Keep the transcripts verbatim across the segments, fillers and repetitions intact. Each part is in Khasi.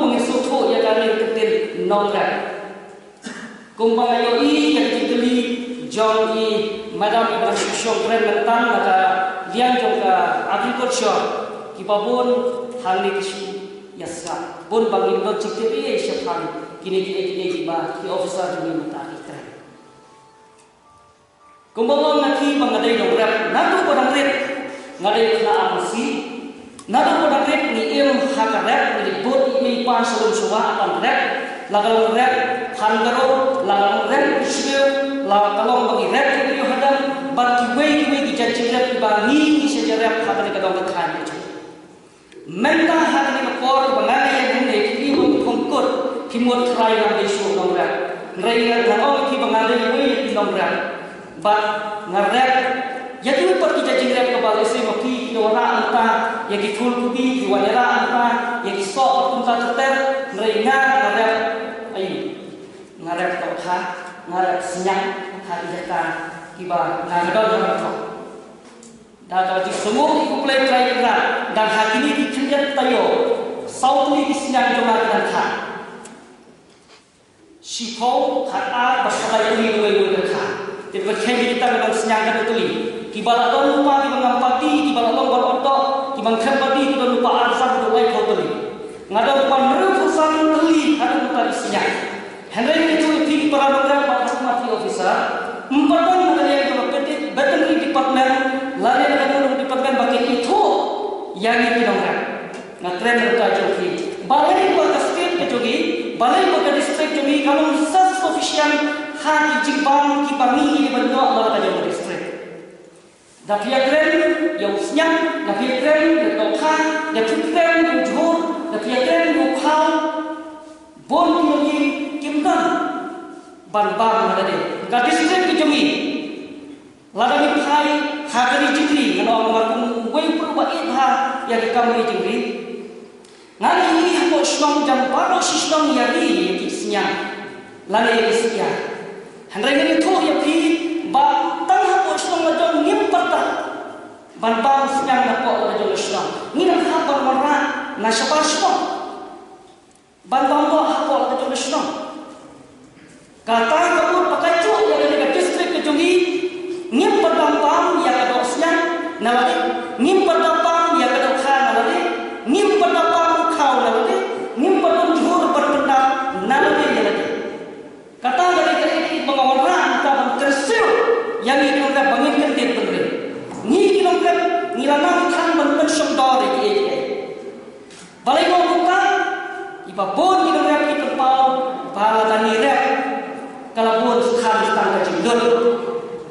kumno ba ngin sngewthuh ïa kane ka ktien nongrep. Kumba nga ïohi ïa ka jingkylli jong i madam iba dang shu shong kren mynta na ka liang jong ka agriculture, kiba bun hangne ki shu ïa sngap. Bun ba ngim don jingtip ei ei shaphang kine kiei kiei kiba ki officer jong ngi mynta ki kren. Kumba ong nga, ki ba nga dei nongrep, naduh ba dang rit nga dei khynnah arphew shi. Naduh ba dang rit ngi im ha ka rep, ngi bud ïa i mei i pa sha lum sha wah ban rep. La ka long rep khan ka ro, la ka long rep u shlem, la ka long ba ngi rep ïa u hadam bad kiwei kiwei ki jait jingrep kiba ngi ngi shu ïa rep ha kane ka dong ka thaiñ. Mynta ha kane ka por kaba nga ïa ïa ne ki i bun ki kongkut ki mut trai lam dei shuh nongrep. Hynrei nga ong ki ba nga dei wei ïa ki nongrep. Bad nga rep ïa ki pat ki jait jingrep kaba lehse ma phi ki wanrah mynta ïa ki phul kubi, ki wanrah mynta ïa ki soh bad kumta ter ter. Hynrei nga nga rep, ai, nga rep tang ha, nga rep sniang ha ki jaka kiba nga nga don ha ka. Da ka jingsngew ïa U Blei Trai Kynrad, dang ha kine ki khyndiat taïew, saw tylli ki sniang jong nga ki dang kha. shiphew, khatar bad khatlai tylli uwei uwei ka kha. Te ba kheiñ kita ki dang sniang katto tylli. Kiba la don lypa kiba ngam party, kiba la long baroh artoh, kiba ngam party ki don lypa arsan haduh laiphew tylli. Nga don lypa hynriewphew san tylli haduh mynta ki sniang. Hynrei ngi ïathuh ïa phi ki para nongrep bad ha khmat ki officer, ym pat don na ka liang kaba veterinary department lane na ka liang department ba kin ithuh ïa ngi ki nongrep. Nga kren na ka jong phi. Balei ba ka state ka jong ngi, balei ba ka district jong ngi ka long self sufficient ha ki jingbam kiba ngi ïoh ban ïoh na ka jong ka district. Da phi ïakren ïa u sniang, da phi ïakren ïa ka dohkha, da phi ïakren ïa u jhur, da phi ïakren ïa u khaw. Bun ki jong ngi kim don ban bam na lade. Ka district ka jong ngi. Lada ngi phai ha ka ri jingri, ngan ong namar kum uwei u briew ba ïeit bha ïa ka kam ri jingri. Ngan ïohi hapoh shnong jong baroh shi shnong ïa ri ïa ki sniang lane ïa ki sniang. Hynrei ngan ïathuh ïa phi ba tang hapoh shnong la jong ngim pyrta ban bam sniang napoh la jong la shnong. Ngi nang hap ban wanrah na shabar shnong ban bam doh hapoh la jong la shnong. Kata ka mut ba ka juk ïa kane ka district ka jong ngi ngim pat bam bam ïa ka doh sniang na lade, ngim pat bam bam ïa ka dohkha na lade, ngim pat bam bam khaw na lade, ngim pat bam jhur ban pyndap na lade ïa lade. Kata ka dei ka dei ba nga wanrah mynta ban kyrsiew ïa ngi ki nongrep ba ngin kyntiew bynriew. Ngi ki nongrep ngi la nang than ban pynshong dor ïa kiei kiei. Balei mo mynta? Iba bun ki nongrep ki pynpaw ba lada ngi rep ka la bun skhem tang ka jinglut.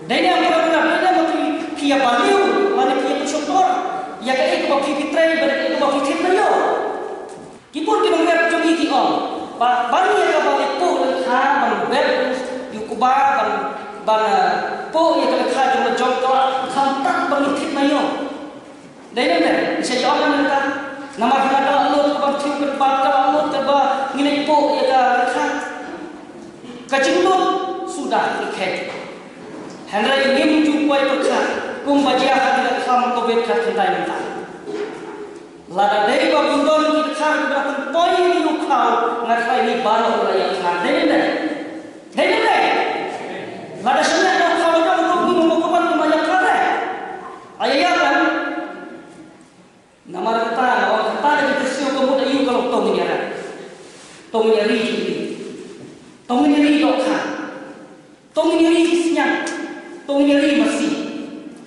Dei ne em ka nongrep, dei ne em phi, phi ïa baliew lane phi ïa pynshongdor ïa kaei kaba phi, phi trei bad kaei kaba phi thied na ïew. Ki bun ki nongrep jong ngi ki ong ba ban ïa kaba ïa puh lyngkha ban beh ïa u kba ban, ban, eh, puh ïa ka lyngkha jong la jong ka la kham tang ba ngi thied na ïew. Dei ne em, ngi sa ïoh nangta. Namar ha ka lut kaba thiew kaba, ka lut kaba ngin ïa puh ïa ka kha. Ka jinglut suda ki khet. Hynrei ngim ju poi pyrkhat kumba jia ha ka khlam Covid khatkhyndai mynta. Lada dei ba bun don ki kha kiba pynpoi ïa u khaw, nga tharai ngi baroh la ïa kha. Dei ne em? Dei ne em? Lada shem ïa u khaw jong u, ngi mut ban ïa kha. Ïa ïa kan. Namar kata, namar kata da ka kyrsiew ka mut aïu ka long, to ngin ïa rep. To ngin ïa ri jingri. To ngin ïa ri dohkha. To ngin ïa ri sniang. To ngin ïa ri masi.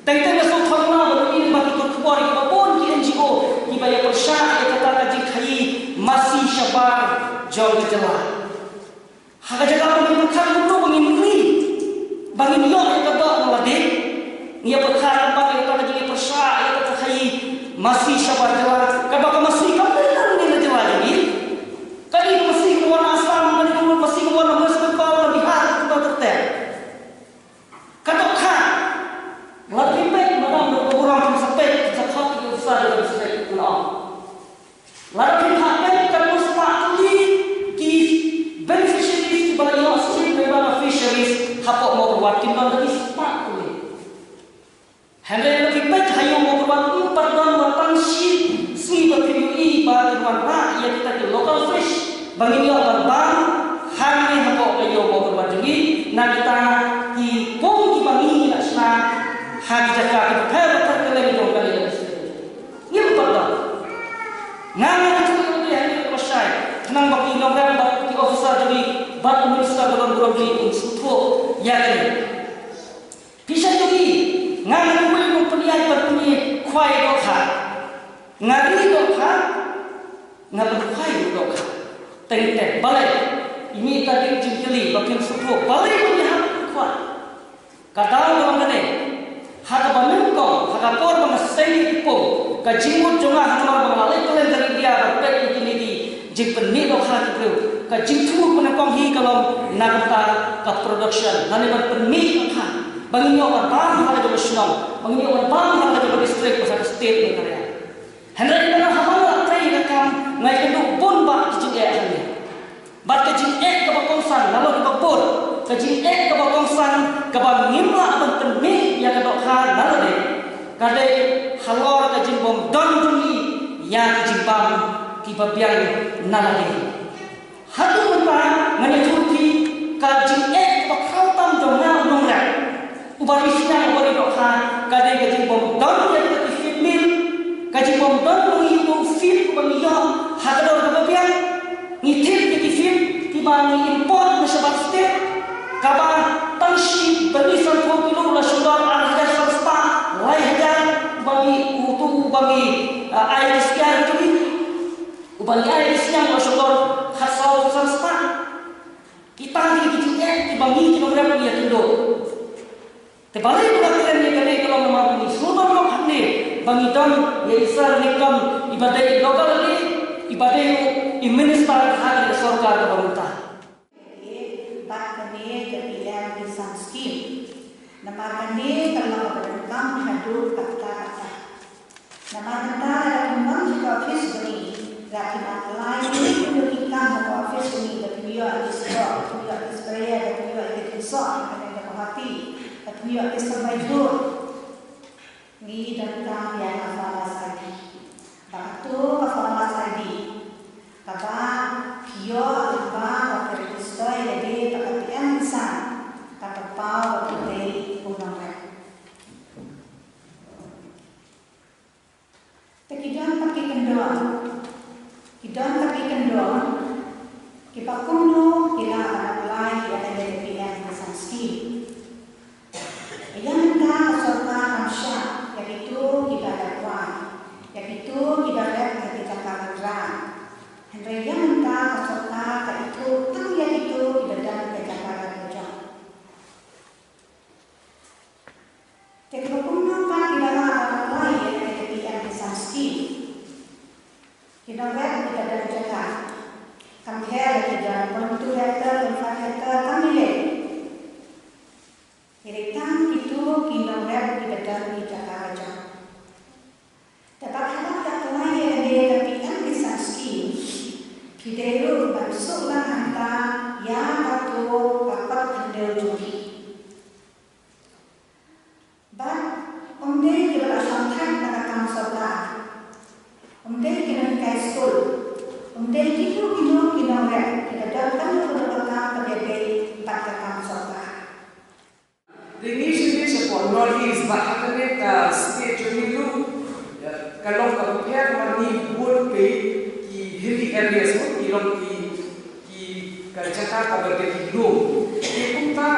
Teng teng nga sngewthuh ba ïa ki khubor kiba bun ki N G O kiba ïa pyrshah ïa kata ka jingkhaïi masi shabar jong ka jylla. Ha ka jaka ba ngin pyrkhat kumno ba ngin ri, ba ngin ïoh ïa ka doh na lade. Ngi ïa pyrkhat ba ïa kata ka jingïapyrshah ïa kata ka jingkhaïi masi shabar jylla, kaba ka masi kam dei na lade na jylla jong ngi. Ka dei ka masi kaba wan na Assam, ka dei ka masi kaba wan na West Bengal, na Bihar, kumta ter ter. Ka dohkha. Lada phi peit, madam, da ka burom phin sa peit, phin sa khot ïa u officer jong ka district, ngan ong. Lada phi phah peit katno spah tylli ki beneficiaries kiba la ïoh scheme lyngba ka fisheries hapoh Mawkyrwat, kim don da ki spah tylli. Hynrei lada phi peit ha ïew Mawkyrwat, ym pat don wat tang shi sngi ba phin ïohi ba kin wanrah ïa kita ki local fish ba ngin ïoh ban bam hangne hapoh ka ïew Mawkyrwat jong ngi na kita ki pung kiba ngi la shna ha ki jaka kiba pher bad ka leng jong ka ïew. Ngim pat don. Nga nga ïathuh ïa phi hangne kaba shai, khnang ba ki nongrep bad ki officer jong ngi bad u minister ba don burom jong ngi un sngewthuh ïa kane. Phi sngewthuh, nga nga ïa wei u pynïaid bad u pynïaid khwai dohkha. Nga ri dohkha, nga pynkhwai dohkha. Teng teng balei? I mih ta ki jingkylli ba phin sngewthuh balei ba ngi hap khwai. Ka daw ka long kane, ha kaba nyngkong, ha ka por ba nga seng ïa ki pung, ka jingmut jong nga ha namar ba nga la leit kylleng ka India ban peit ïa kine ki jingpynmih dohkha ki briew. Ka jingthmu ba nyngkong hi ka long na ka bynta ka production, lane ban pynmih dohkha ba ngin ïoh ban bam ha la ka jong ka shnong, ba ngin ïoh ban bam ha la ka jong ka district, bad ha ka state Meghalaya. Hynrei mynta haba nga la trei ka kam, nga ïakynduh bun bah ki jingeh hangne. Bad ka jingeh kaba kongsan, nalor kaba bun, ka jingeh kaba kongsan kaba ngim lah ban pynmih ïa ka dohkha na lade, ka dei halor ka jingbym don jong ngi ïa ki jingbam kiba biang na lade. Haduh mynta ngan ïathuh ïa phi, Ka jingeh kaba khraw tam jong nga u nongrep uba ri sniang uba ri dohkha ka dei ka jingbym don ïa ka ki feed mill, ka jingbym don ba ngi ïoh u feed uba ngi ïoh ha ka dor kaba biang. Ngi thied ïa ki feed kiba ngi import na shabar state, kaba tang shi bynni sanphew kilo la shong dor ar hajar san spah, lai hajar uba ngi utu uba ngi, ah, ai ki sniang jong ngi. Uba ngi ai ki sniang la shong dor khatsaw san spah. Ki tang ki ki jingeh kiba ngi ki nongrep ngi ïakynduh. Te balei ba nga kren ïa kane ka long namar ba ngi sngewbha ban ong hangne ba ngi don ïa i Sir Newton iba dei i local M L A, iba dei i minister ha ka sorkar kaba mynta. Bad kane ka P M Kisan Scheme. Namar kane ka long kaba donkam haduh katta katta. Namar mynta lada phi wan sha ka office jong ngi, lada phi apply ïa kino kino ki kam ha ka office jong ngi, lada phi ïoh ki stroke, lada phi ïoh ki sprayer, lada phi ïoh ki jingsoh, lada phi ïoh ki sawai jhur. Ngi donkam ïa ka farmer's I D. Ba kato ka farmer's I D kaba phi ïoh lyngba kaba phi register ïa lade bad ka P M Kisan, kata paw ba phi dei u nongrep. Te ki don pat ki kyndon. Ki don pat ki kyndon kiba kumno ki lah ban apply ïa kane ka P M Kisan Scheme. Ïa mynta ka sorkar kam shah ïa kito kiba la kwai, ïa kito kiba rep ha ki jaka rynran. Hynrei ïa mynta ka sorkar ka ithuh tang ïa kito kiba don ha ki jaka rep la jong. Te kiba kumno pat kiba lah ban apply ïa kane ka P M Kisan Scheme? Ki nongrep kiba don jaka, kam her ki don point two hectare, point five hectare, kam lei. Ki dei tang kito ki nongrep kiba don ki jaka la jong. Te bad haba phi apply ïa kane ka P M Kisan Scheme, phi dei ruh ban suk lang hangta ïa kato ka kot khyndew jong phi. Bad ym dei kiba la shongthait na ka kam sorkar, ym dei ki nonghikai skul, ym dei kino kino ki nongrep kiba don kano kano ka kam kaba ïadei bad ka kam sorkar. Te ngi shim ngi shapoh North East bad ha kane ka state jong ngi ruh, ka long kaba pher namar ngi bun peit ki hilly areas, ki long ki, ki ka jaka kaba dei ki lum. Te kumta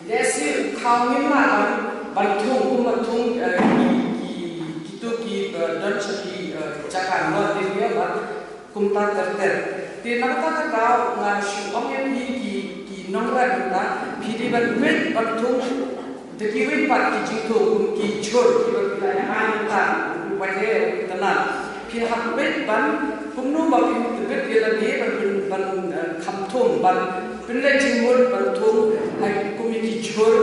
lehse u khaw ngim lah ban, ban thung kumba thung, eh, ki, ki, kito kiba don sha ki, eh, jaka North India bad kumta ter ter. Te na kata ka daw nga shu ong ïa phi ki, ki nongrep mynta, phi dei ban peit ban thung da kiwei pat ki jingthung kum ki jhur kiba phi la ïa ai mynta, u wai ne u tnat. Phi hap peit ban kumno ba phin tbit ïa lade ban, ban, ban, eh, kham thung, ban pynleit jingmut ban thung ha kum ki jhur,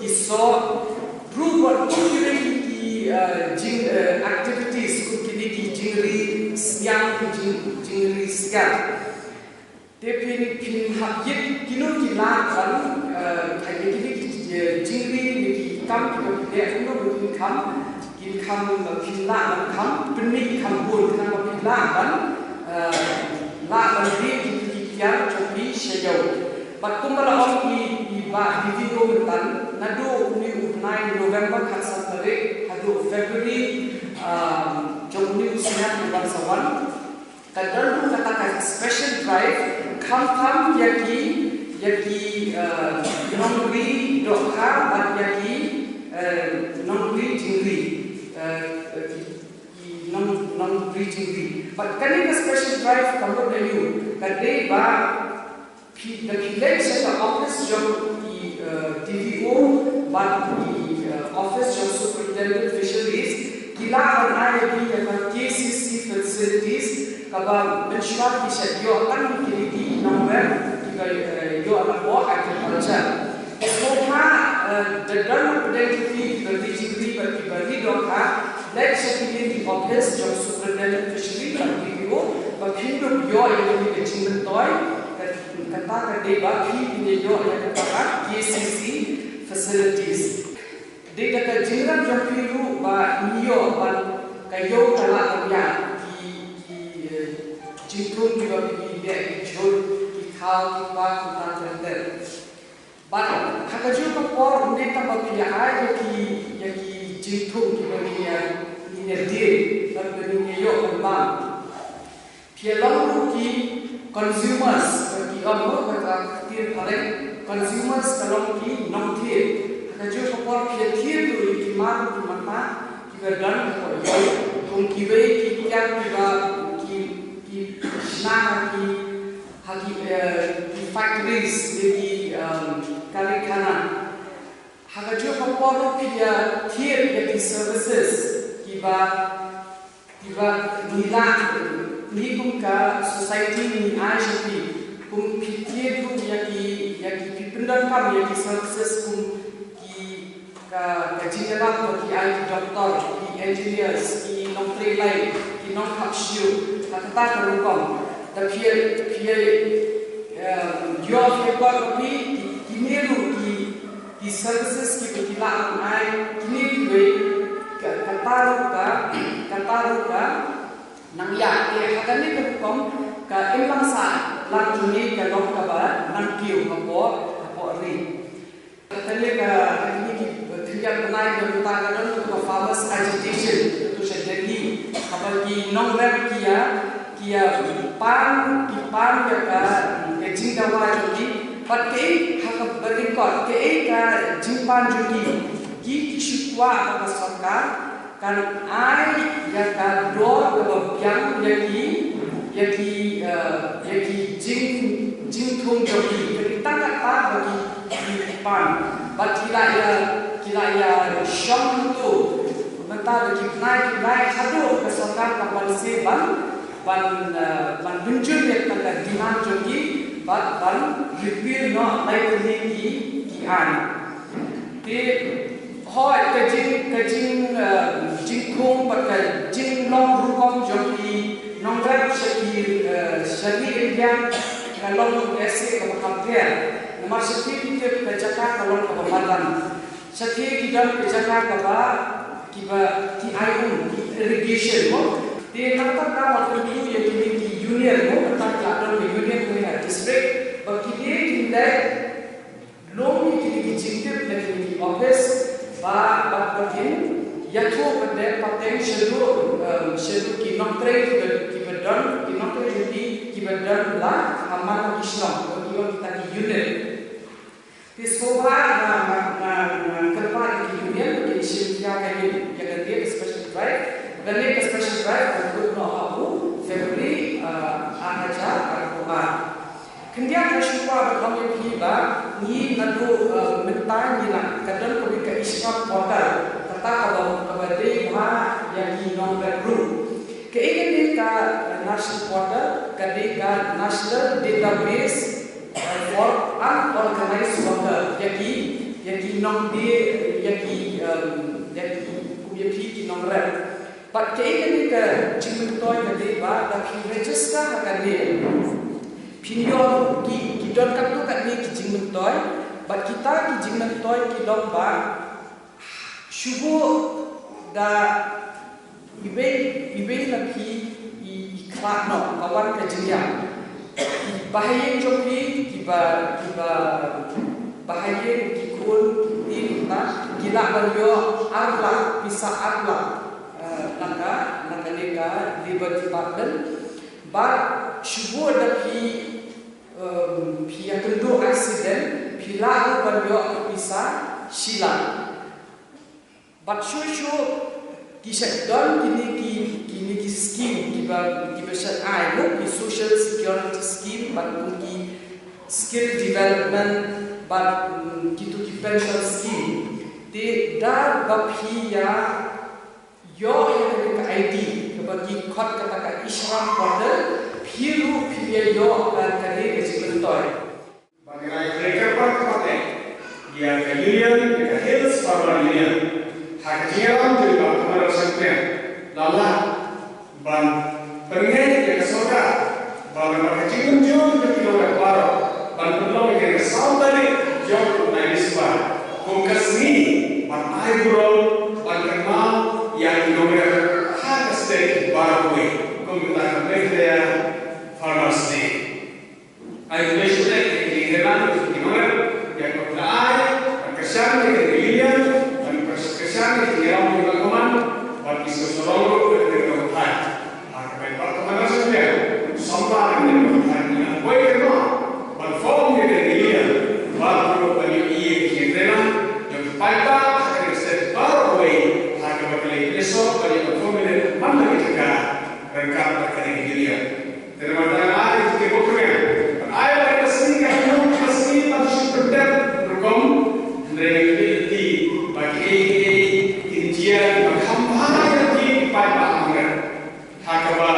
ki soh, ruh bad kum kine ki, ki, eh, jing, eh, activities, kum kine ki jingri sniang, ki jing, jingri sniang. Te phin, phin hap ïit kino ki lad ban, eh, ha kine ki, eh, jingri ne ki kam kiba phi leh, kumno ba phin kham, kin kham, eh, phin lah ban kham pynmih kham bun, khnang ba phin lah ban, eh, lah ban ri kine ki kiar jong phi sha ïew. Bad kumba la ong i, i bah D V O mynta, naduh une u bnai November khatsan tarik haduh February, um, jong une u snem uban sa wan, ka don ruh kata ka special drive, khamtam ïa ki, ïa ki, uh, nongri dohkha bad ïa ki, uh, nongri jingri, uh, ki, ki nong, nongri jingri. Bad kane ka special drive ka mut aïu, ka dei ba phi, da phi leit sha ka office jong i, eh, D V O bad i, eh, office jong Superintendent Fisheries, ki lah ban ai ïa phi ïa ka K C C facilities, kaba mynshuwa ki shait ïoh tang kine ki nongrep kiba, eh, ïoh napoh agriculture. Te sngewbha, eh, da don pdeng jong phi kiba ri jingri bad kiba ri dohkha, leit sha kine ki office jong Superintendent Fisheries bad D V O ba phin ïoh ïa kine ki jingmyntoi. Kata ka dei ba phin ïoh ïa kata ka K C C facilities. Dei da ka jingrep jong phi ruh ba ngi ïoh ban ka ïew ka lah ban ïa ki, ki, eh, jingthung kiba phi leh, ki jhur, ki khaw, ki park, ki tan ter ter. Kajuh ka por ym dei tang ba phi ïa ai ïa ki, ïa ki jingthung kiba ngin ïa, ngin ïa die bad ba ngin ïa ïoh ban bam. Phi ïa long ruh ki consumers, ba ki ong ruh ba ka ktien phareng, consumers ka long ki nongthied. Ha kajuh ka por phi ïa thied ruh ïa ki mar ki mata kiba don hapoh ïing, kum kiwei ki kiad kiba ki, ki shna ha ki, ha ki, eh, ki factories, ïa ki, um, karkhana. Ha kajuh ka por ruh phi ïa thied ïa ki services kiba, kiba ngi lah, ngi kum ka society ngi ai sha phi. Kum phi thied ruh ïa ki, ïa ki, phi pyndonkam ïa ki services kum ki, ka, ka jingïarap ba ki ai ki doctor, ki engineers, ki nongtrei light, ki nongkhap shuh, ha kata ka rukom. Da phi, phi, eh, ïoh phi ïa kot ba phi, ki, kine ruh ki, ki services kiba ki lah ban ai, kine kiwei, ka, kata ruh ka, kata ruh ka nang ïa, te ha kane ka rukom, ka imlang sahlang jong ngi ka long kaba nang kiew hapoh, hapoh ri. Kane ka, kane ki, khyndiat bnai na mynta ka don ka farmers agitation, to sha Delhi, haba ki nongrep ki ïa, ki ïa pan, ki pan ïa ka, ka jingdawa jong ki, bad kaei, ha kaba record, kaei ka jingpan jong ki, ki, ki shu kwah ba ka sorkar kan ai ïa ka dor kaba biang ïa ki, ïa ki, eh, ïa ki jing, jingthung jong ki. Ka dei tang kata ba ki, ki pan. Bad ki la ïa, ki la ïa shong hangto mynta da ki bnai ki bnai haduh ka sorkar ka banse ban, ban, eh, ban pynjur ïa ka demand jong ki bad ban repeal noh lai tylli ki, ki aiñ. Te hooid ka jing, ka jing, eh, jingkhung bad ka jinglong rukom jong ki nongrep sha ki, eh, sha ri India ka long ïa se kaba kham pher. Namar shathie ki tip ka jaka ka long kaba madan. Shathie ki don ka jaka kaba, kiba ki ai um, ki irrigation mo. Te nangta ka wat kyntu ïa kine ki union mo, kata ki la don ka union kine ha district. Ba kine ki leh lum ïa kine ki jingtip na kine ki office, ba, ba, ba kin ïathuh pat de pateng shaduh, em, shaduh ki nongtrei kiba, kiba don, ki nongtrei jong ki kiba don la ha man la ki shnong, ba ki ong kita ki unit. Te sngewbha nga, nga, nga, nga kyrpad ïa ki union ba kin shim khia ïa ka, ïa ka, ïa ka special drive. Kane ka special drive kan kut noh ha u February, ah, ar hajar arphew ar. Khyndiat nga shu kwah ban ong ïa phi ba ngi naduh, eh, mynta ngi la, ka don kawei ka Ishram Portal, kata kaba, kaba dei bha ïa ki nongrep ruh. Kaei kane ka, eh, National Portal, ka dei ka National Database, eh, for Unorganized Worker, ïa ki, ïa ki nongdie, ïa ki, em, ïa ki, kum ïa phi ki nongrep. Bad kaei kane ka jingmyntoi ka dei ba, da phi register ha kane, phin ïoh ki, ki don katto katne ki jingmyntoi, bad kita ki jingmyntoi ki long ba, shu buh da iwei, iwei na phi i, i khlad noh, ka wan ka jingïap. Ki bahaïing jong phi, kiba, kiba bahaïing, ki khun, ki kti, kita, ki lah ban ïoh ar lak, pisa ar lak, eh, na ka, na kane ka Labour Department. Bad shu buh da phi, em, phi ïakynduh accident, phi lah ruh ban ïoh pisa shi lak. Bad shuh shuh ki shait don kine ki, kine ki scheme kiba, kiba shait ai mo, ki social security scheme, bad kum ki skill development, bad, mm, kito ki pension scheme. Te da ba phi ïa ïoh ïa kane ka I D kaba ki khot kata ka Ishram Portal, phi ruh phi ïa ïoh, eh, kane ka jingmyntoi. Ba ngi la ïa kyrpad ka pateng ïa ka Union, ïa ka Hills Farmer Union, ha ka jingïalam jong i Bah Comrade Sangkmen, la lah ban pynngeit ïa ka sorkar ba namar ka jingmynjur jong ki nongrep baroh ban pynlong ïa ka saw tarik jong u Naiwieng December kum ka sngi ban ai burom ban kynmaw ïa ki nongrep ha ka state baroh kawei kum kata ka Meghalaya Farmers Day. Ai khublei shibun ïa ki nongïalam, ïa ki nongrep, ïa ka pynai. Ïa, ban kyrshan ïa ki nongïalam ki nongkmen, ban ki sngewsarong ruh ïa ki nongkmen. Ha kaba ïadei bad ka manasyntiang, samla ïa ki nongkmen ïa ki nongkmen, ban form ïa ki nongkmen, ban ruh ban ïohi ïa ki nongkmen, ïa ki paidbah ha ka state baroh kawei, ha kaba ki leit pynïasoh ban ïa ban form ïa ki nongkmen ha ki jaka ryngkat bad ka nongkmen. Te namar kata nga ai ïa ki ba kyrmen, ai ba ka sngi ka hynñiew ka sngi ban shu pyndep rukom. Hynrei nga kyrpad ïa phi ba kiei kiei kin jia kiba kham bha ïa phi ki paidbah nongrim. Ha kaba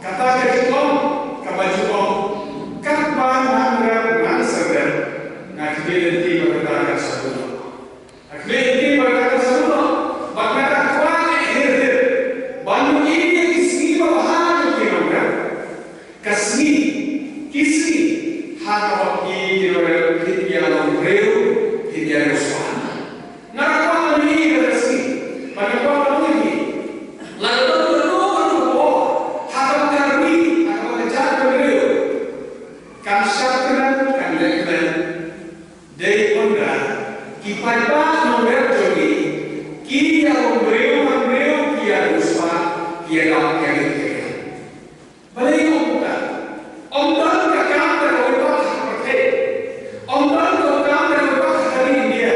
kata ka jingong kaba jingong katba nang rep nang syrep, nga kyrpad ïa phi ba kata kan sah. Nga kyrpad ïa phi ba kata kan sah, ba kata kwah eh hiar hiar ban ïohi ïa ki sngi ba bha jong ki nongrim. Ka sngi, ki sngi ha kaba phi ki nongrim phin ïalong briew, phin ïa riewspah. Nga kwah ban ïohi ïa ka sngi, ba nga kwah ban ïohi. Lada don kano kano ka por ha kaba ka ri, ha kaba ka jaitbynriew briew kan shah kmen, kan leh kmen. Dei hynda ki paidbah nongrep jong ngi ki ïalong briew man briew, ki ïa riewspah, ki ïa dap ïa ngi. Balei ong kumta? Ym don ka kam da kawei pat ha ka pyrthei. Ym don ka kam da kawei pat ha ka ri India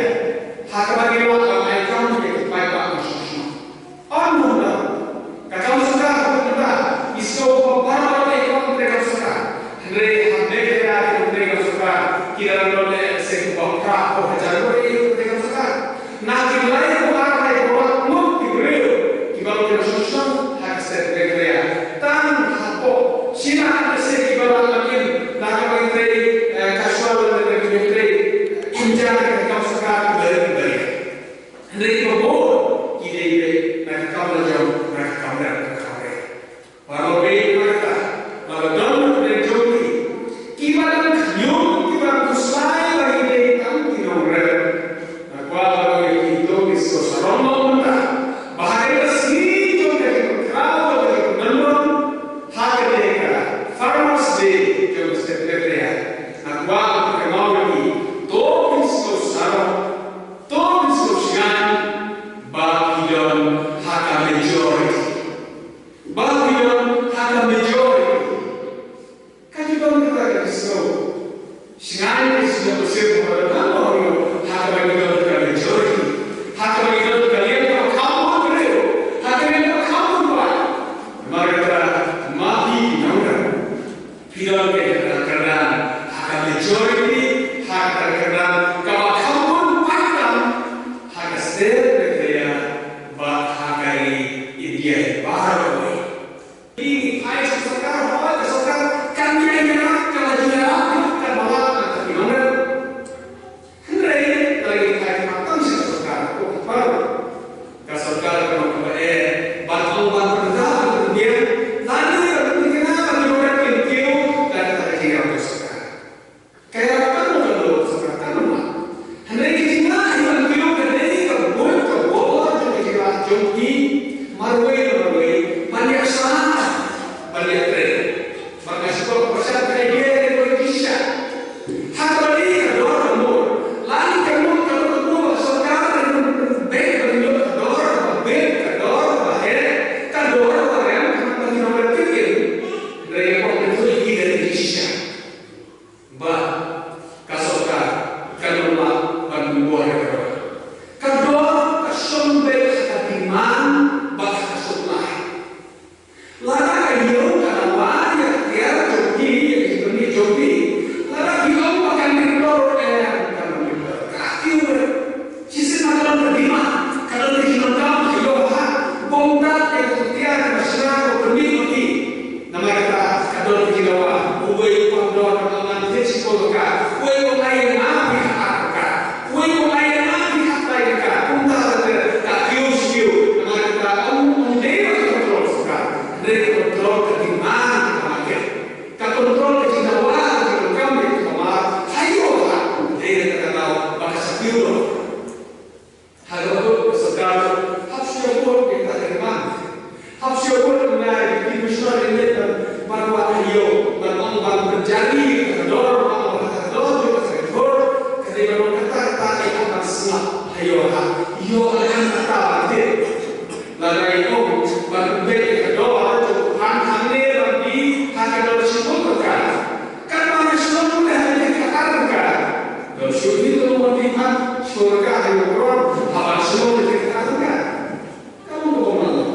ha kaba ngi lah ban ai kam ïa ki paidbah nongshong shnong. Ym don. Ka kam sorkar ka kumta, ngi sngew ba baroh ki kam sorkar. Hynrei ha Meghalaya ki kam sorkar ki la don leh se kumba phra hajar ngut ki kam sorkar. Na ki lai ko ar lai ko ar ngut ki briew kiba long ki nongshong shnong ha ka state Meghalaya. Tang hapoh Shillong se kiba la lait na ka ban trei, eh, casual, na ka ban trei, in jar ka kam sorkar kiba ri kiba ri. Hynrei kiba bun ki dei beit na ka kam lajong, na ka kam rep, na ka kam rep. Baroh beit na kata, lada don na pdeng jong ki kiba dang khñium, kiba dang khuslai ba ki dei tang ki nongrep, nga kwah ban ong ïa ki to ki sngewsarong noh mynta ba ha kane ka sngi jong ka jingpynkhraw jong ka jingpynlong ha kane ka Farmers Day jong ka state Meghalaya, nga kwah ban kynmaw ïa ki to ki sngewsarong, to ki sngewsarong ba ki don ha ka majority. Ba ki don ha ka majority. Ka ju don kata ka jingsngew. Sngewsih ka jingsngew ba don ha ka majority. Ha ka majority ka liang kaba kham bun briew. Ha ka liang kaba kham bun paid. Namar kata ma phi ki nongrim, phi don ka kyrdan ha ka majority, ha ka kyrdan kaba kham bun paid tam ha ka state Meghalaya bad ha ka ri India baroh kawei. Ngi phai sha sorkar, hooid ka sorkar kan ïaid ïarap, kan ïaid ïarap, kan ïaid ïarap, kan ïaid ïarap. Hynrei lada ngi phai khmat tam sha ka sorkar, ko kpa, ka sorkar ka long kaba eh ban ong ban pynda ban pynbiang, lane ban pynthikna ban ïoh ban pynkiew da kata ka jingïarap ka sorkar. Ka ïarap kan long kan long ka sorkar kan long. Hynrei ka jinglah ban kiew ka dei ka buit ka bor jong ka jinglah jong ki marwei marwei ban ïa sah ban ïa trei. Bad nga sngewthuh ba shisha ka idea ka dei ka shisha. Ha kaba dei ka dor ka mut, lane ka mut ka dor ka mut ba ka sorkar ka dei ban pynbeit ban ïoh ka dor kaba beit, ka dor kaba heh, ka dor kaba rem, ka dor kaba rem. Hynrei ka dei ka shisha. Ba ka sorkar kan ym lah ban pynbor ïa ka dor. Ka dor ka shong beit ha ka demand bad ha ka supply. Lada ka ïew ka dawa ïa ka tiar jong ki, ïa ka jingpynmih jong ki, lada ki ong ba kan dei dor, eh, kan dei dor. Ka kiew. Shisien ka don ka demand, ka don ka jingdonkam, ka ïoh ha, kumta ka tiar ka shna ka pynmih ïa ki. Namar kata ka don ka jingdawa, uwei u pang dor ka don ngan thied shipor ka, uwei u ai ïa nga phi khat ar ka, uwei u ai ïa nga phi khat lai ka, kumta ka tiar ka kiew shi kiew. Namar kata ym, ym dei ba ka control sorkar, dei ka control ka demand ka market. Ka control ka jingdawa ka jingdonkam ïa ka mar ha ïoh ha, dei na kata ka daw ba ka sa kiew noh. Ha kaba kut ka sorkar hap shu ïa vote ïa kata ka demand. Hap shu ïa vote ïa ki commissioner ïa leit ban, ban wad ha ïew ban ong ban pynjari ïa ka dor, ban ong ba ka dor jong ka sorkar ka dei ban ong kata kata ïa ka ban Ïoh ha, ïoh ha ka kata ba tip. Lada ïoh ban pynbeit ïa ka dor jong u khan hangne ban die ha ka dor shibun ka. Katba nga shnong mynta ha ka ar ka. Don shuh hi ka long ban die ha shuwa ka ha ïoh kron ha ban shnong ha ka ar ka. Ka long ka bym lah.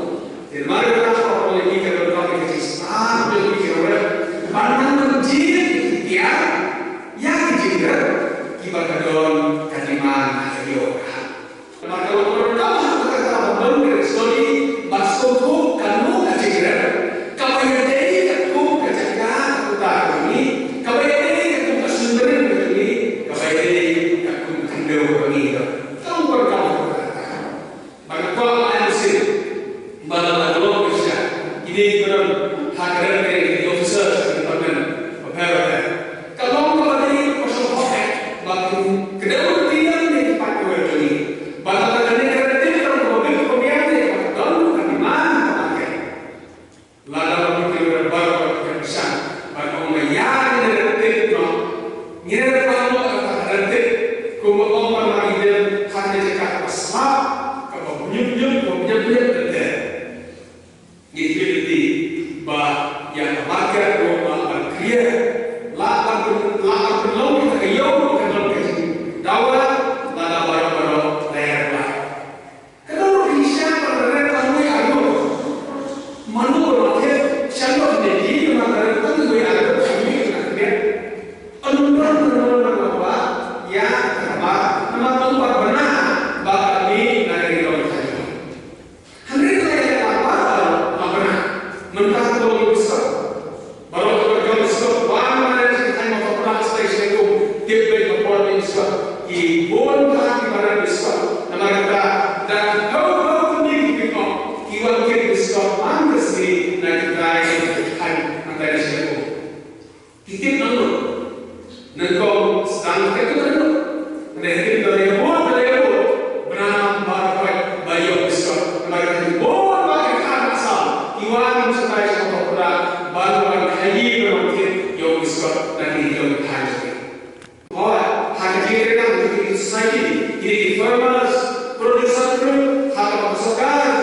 Te namar kata ka long ïa ki ka donkam ïa ka jingstad ïa ki ka rep. Ban nang ban jied ïa ki tiar ïa ki jingrep kiba ka don ka demand ha ka ïoh ka. Namar ka long ka donkam ha kata ka ban don ka rep sori ban sngewthuh kano ka jingrep kaba ïadei ka thup ka jaka ka kuta ka jong ngi, kaba ïadei ka thup ka suiñbynriew ka jong ngi, kaba ïadei ka thup ka khyndew ka jong ngi. Ka long ka donkam ha kata ka. Ba ka kwah ba ai mynsiem ba lada ka long ka shisha kine ki don ha ka rep kane ki officers ka department bapher bapher. Ka long kaba dei ka shong hok eh ba kin kdew lynti ïa ki paidbah jong ngi. Ba lada kane ka rep ka long kaba bit kaba biang ne ba ka don ka demand ka market. Lada ba ki rep baroh ki hap shan ban ong ba ïa ngi rep tip noh. Ngi rep baroh ka rep tip. Kumba ong ba ma ngi dem ha ka jaka kaba slap, kaba bniup bniup, kaba bniup bniup teng teng. Ngi tip lynti ba ïa ka market ruh lah ban clear, lah ban, lah ban pynlong ïa ka ïew ka don ka jingdawa, lada baroh baroh la ïa rep. Ka don ruh ki sha ba ka rep tang wei arngut. Mano ba la thied sha ngut ne ki ba ka rep tang wei arngut sha ngut na ka miet. Ynda don ka don ba ïa ka ba namar tang ba bna ba ka mih na ka ri long ka jong. Hynrei ka ïa ka ba ba bna mynta ka long biskot. Baroh ki ba rep biskot, wan ma leit sha thaiñ Mawthadrah, sha thaiñ Shillong, tip beit ba por biskot. Ki bun bha ki ba rep biskot. Namar kata, da ki khaw khaw kumne ki pick up, ki wan kit biskot man ka sngi na ki thaiñ, thaiñ, na thaiñ Shillong. Ki tip nangno. Nyngkong sdang ka tip nangno. Hynrei tip da lei bun, da lei bun. Bna ba ka pait ba ïoh biskot. Namar ka tip bun ba ka khan asam. Ki wan sha thaiñ sha Mawthadrah ban wan khaïi ban wan tip ïoh biskot na ki ïoh ki thaiñ. Hooid, ha ka jingkyrkhu jong ki society, ki farmers, producer group, ha ka sorkar,